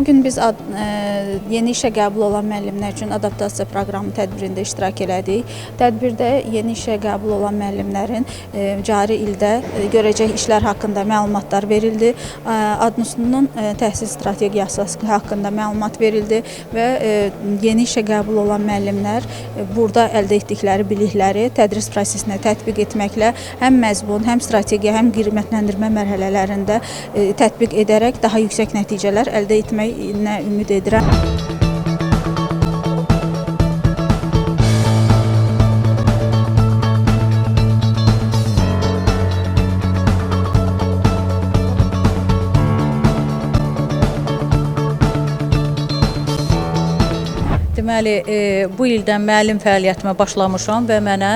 Bugün biz yeni işə qəbul olan müəllimlər üçün adaptasiya proqramı tədbirində iştirak elədik. Tədbirdə yeni işə qəbul olan müəllimlərin cari ildə görəcək işlər haqqında məlumatlar verildi. ADNSU-nun təhsil strategiyası haqqında məlumat verildi və yeni işə qəbul olan müəllimlər burada əldə etdikləri bilikləri tədris prosesinə tətbiq etməklə həm məzmun, həm strategiya, həm qiymətləndirmə mərhələlərində tətbiq edərək daha yüksək nəticələr əldə etməyinə ümid edirəm. Deməli, bu ildən müəllim fəaliyyətimə başlamışam və mənə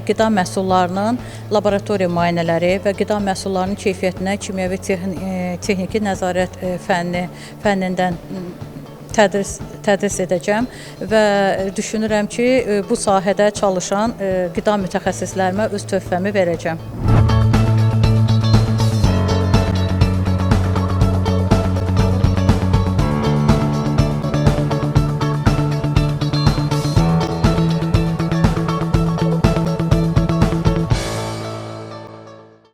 qida məhsullarının laboratoriya müayinələri və qida məhsullarının keyfiyyətinə kimyəvi texniki nəzarət fənnindən tədris edəcəm və düşünürəm ki, bu sahədə çalışan qida mütəxəssislərimə öz töhfəmi verəcəm.